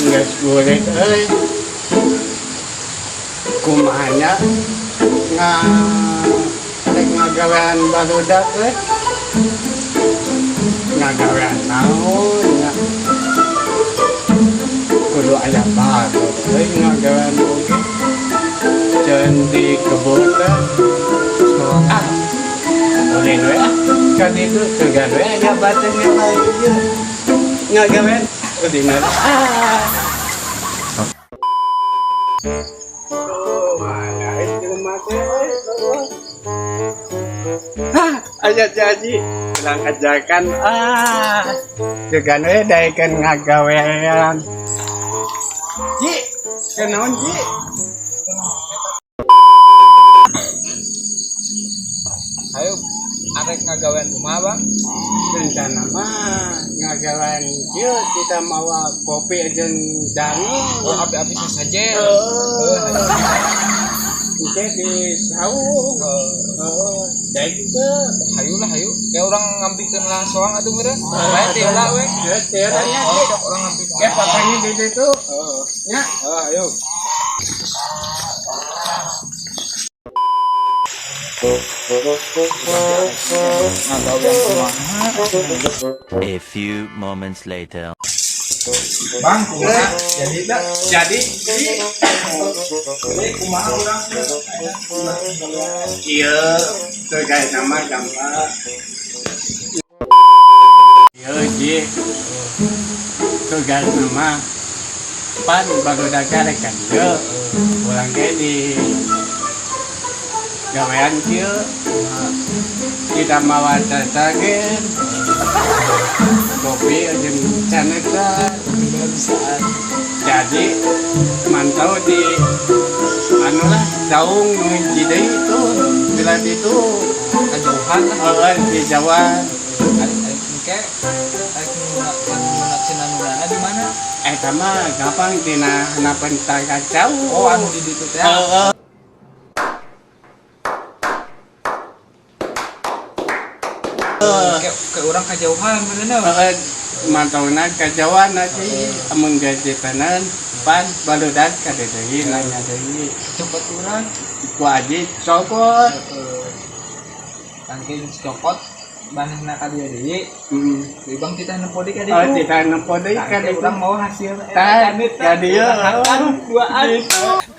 Geus burit euy. Kumaha nya nga rek ngagawean barudak euy. Ngagawean naon nya? Kudu aya batur euy ngagawean oge. Ceun di kebun teh. Ah, ulin we ah. Kan itu sugan we aya batur lain ieu. Ngagawean ulin we. Ah. Oh, mana jelema teh euy. Hah, aya jadi urang ajakan ah. Sugan we daekeun ngagawean. Ji, kunaon, Ji? Ayo, arek ngagawean kumaha, Bang? Rencana mah ngagawean ieu, kita mawa kopi jeung dangu. Oh, api-api saja. Heeh. Engke di saung. Heeh, daek teu? Hayu lah, hayu. Ya urang ngampikeun lah soang atuh meureun. Bae teh lah we. Ya, teh lah nya. Oh, sok urang ngampikeun. Ke papangnya di ditu. Heeh. Nya. Heeh, ayo. Ngagawean kumaha? A few moments later. Bang, kumaha? Jadi dah. Jadi, Ji. Jadi kumaha urang? Ieu terkait nama gampang. Ieu, Ji. Terkait nama pan barudak rek ka dieu. Urang ge di gawean kieu. Kita mawa cacagen. Kopi jeung canetan. Bisaan. Jadi mantau di anu lah saung nu hiji deui itu bila itu Kejauhan lah. Heeh, di Jawa. Arek arek engke arek nu cenanulana di mana? Eta mah gampang, dina hanapeun kacau. Oh, anu di ditu teh. Heeh. Ke ke urang kejauhan bener. Heeh, mantauna kajauhan nanti amun gaji tenan pan barudak ka deui nanya deui. Cepet urang. Ku aji cokot. Heeh. Tangke cokot manehna ka dieu deui. Deui, Bang, kita nempo deui ka ditu. Oh, kita nempo deui ka Tangke ditu. Urang mau hasil Tah, ka dieu. Duaan.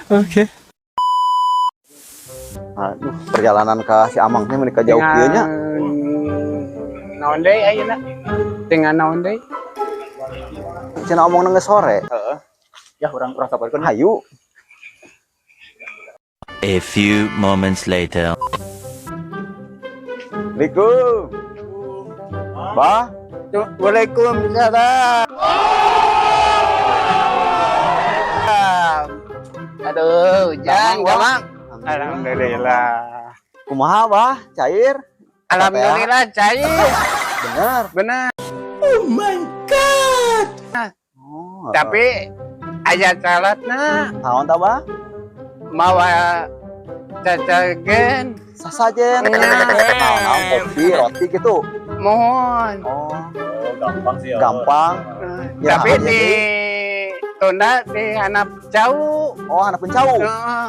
Oke. Aduh, perjalanan ke si Amang teh meuni jauh kieu nya. Naon deui ayeuna? Dengan naon deui? Cenah omong geus sore. Heeh. Ya urang urang sabarkeun. Hayu. A few moments later. Assalamualaikum. Bah, Waalaikumsalam. Aduh, Ujang, Damang, damang. Alhamdulillah. Kumaha, Bah? Cair? Alhamdulillah cair. Bener. Benar. Oh my God. Oh, Tapi aya syaratna. Naon tah, Bah? Mawa cacagen. Sasajen. Nah. Naon naon, kopi, roti gitu. Mohon. Oh, Oh, gampang sih ya. Gampang. Ya, Tapi aja di tunda di handap cau. Oh, handapeun cau. Heeh.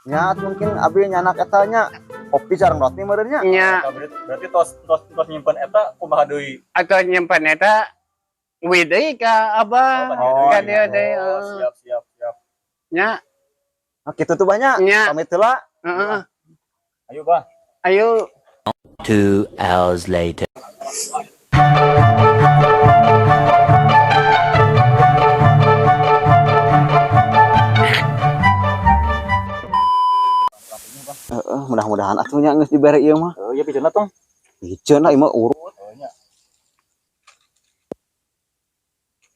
Nya mungkin abi nyandak eta nya. Kopi sareng roti meureun nya. Nya. Nah, berarti tos tos tos nyimpen eta kumaha deui? Atau nyimpen eta wih deui ka abah. Oh, ka iya. dieu deui. Oh, Heeh. siap siap siap. Nya. Nah, kitu tuh banyak. Nya. Pamit heula. Heeh. Ayo, Bah. Ayo. 2 hours later. Heeh, mudah-mudahan atuh nya geus dibere ieu mah. Oh, iya pijeunna tong. Piceun lah ieu mah urut. Oh, nya.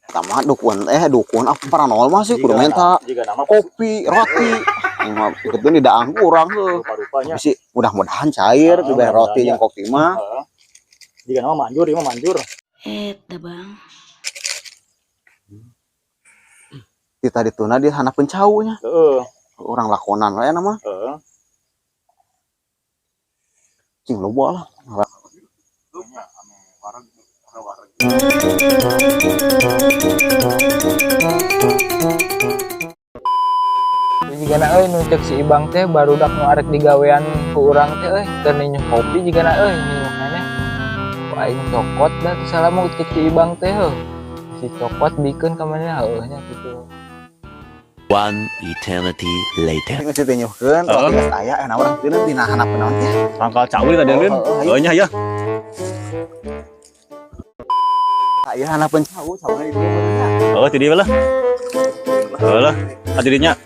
Tama dukun, eh, dukun apa paranormal sih kudu minta Jika nama kopi, roti. Ieu mah kitu di daang urang heuh. rupa-rupanya. Bisi mudah-mudahan cair Ah, dibere roti mudah-mudahan. jeung kopi mah. Heeh. Jika nama manjur, ieu mah manjur. Eta, Bang. Di tadi tuna di handapeun cau nya. Heeh. Urang lakonan we mah. Heeh. Cing loba lah. Nya ame wareg, wareg. Jigana euy nu cek si Ibang teh barudak nu arek digawean ku urang teh euy, keur ninyuh kopi jigana euy, ninyuh keneh. Ku aing cokot da teu salah mau cek si Ibang teh heuh. Si cokot bikeun ka manehna, heueuh nya kitu. One eternity later. Geus ditinyuhkeun, Heeh. geus aya enak urang teu dina handap naon teh. Tangkal cau tadi lin. Oh, Oh, nya ya. Aya handapeun cau, cauna di dieu nya. Oh, ti dieu lah. Heuh lah. Atuh dinya.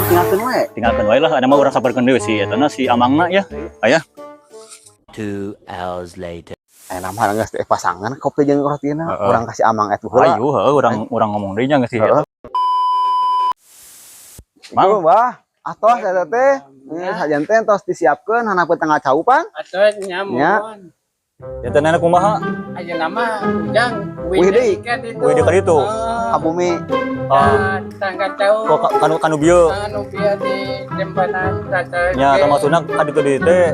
Tinggalkeun we. Tinggalkeun wae lah, ada mah urang sabarkeun deui si eta na si Amangna ya. Aya. 2 hours later. Enak mah geus teh pasangan kopi jeung rotina, Heeh. urang kasih amang eta heula. Ayo, heuh urang urang ngomong deui nya geus si Heeh. eta. Mang. Mang, bah, atos eta teh. Sajan teh tos disiapkeun handapeun tanggal cau pan. Atuh nya Nya. mohon. Ya teh nenek kumaha? Aja nama ujang. Wih deui. Kan itu. Wih deui ka ditu. Ah, Ka bumi. Ah, tangga cau. kok kanu kanu bieu. Anu bieu di jempanan tata. Nya termasukna ka ditu deui teh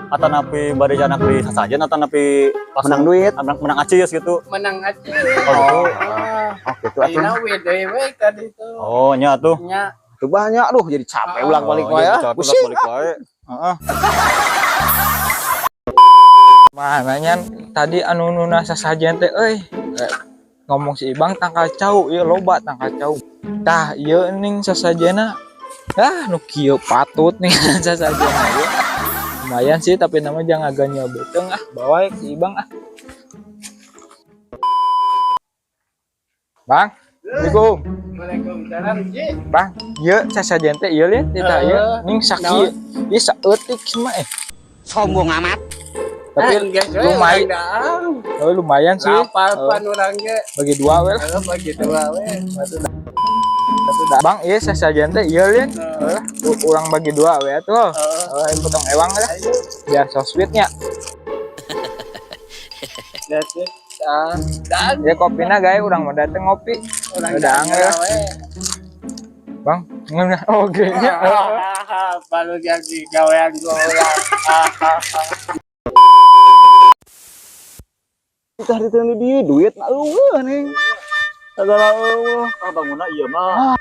atanapi bade janak di sasajen atanapi langsung Menang duit. Menang, menang acis gitu. Menang aja. Oh, gitu. Oh, gitu atuh. Ayeuna we deui we ka ditu. Oh, nya tuh. Nya. Tuh banyak, aduh jadi capek ulang balik Oh, wae. jadi Ah. capek Pusing. bolak-balik wae. Heeh. Mana nyan tadi anu nuna sasajen teh euy. Ngomong si Ibang tangkal cau ieu loba tangkal cau. Tah ieu ning sasajena. Ah nu kieu patut nih sasajena ieu. Lumayan sih, tapi nama jangan agak beuteung ah, bawa si Ibang ah. Bang, Assalamualaikum. Waalaikumsalam, Ji. Bang, ieu sasajen teh ieu lieu tah ieu ning sakieu. Ieu saeutik mah eh. Sombong amat. Tapi Ah, geus we, lumayan. urang daang. Oh, lumayan sih. Lapar pan urang ge. Bagi dua we lah. Heuh, bagi dua we. Bang, iya sasajen teh ieu lieu. Heuh, urang bagi dua we atuh. Heeh. Heuh, potong ewang lah. Biar so sweetnya. That's it. Ah, dan Ya kopina gae urang mau dateng ngopi. urang Udah daang ya. we. Bang, ngeunah oge nya. Ah, baru jadi gawean gua urang. Ah, Kita hari teu di dieu duit na eueuh ning. Segala eueuh. Ah, bangunna ieu mah.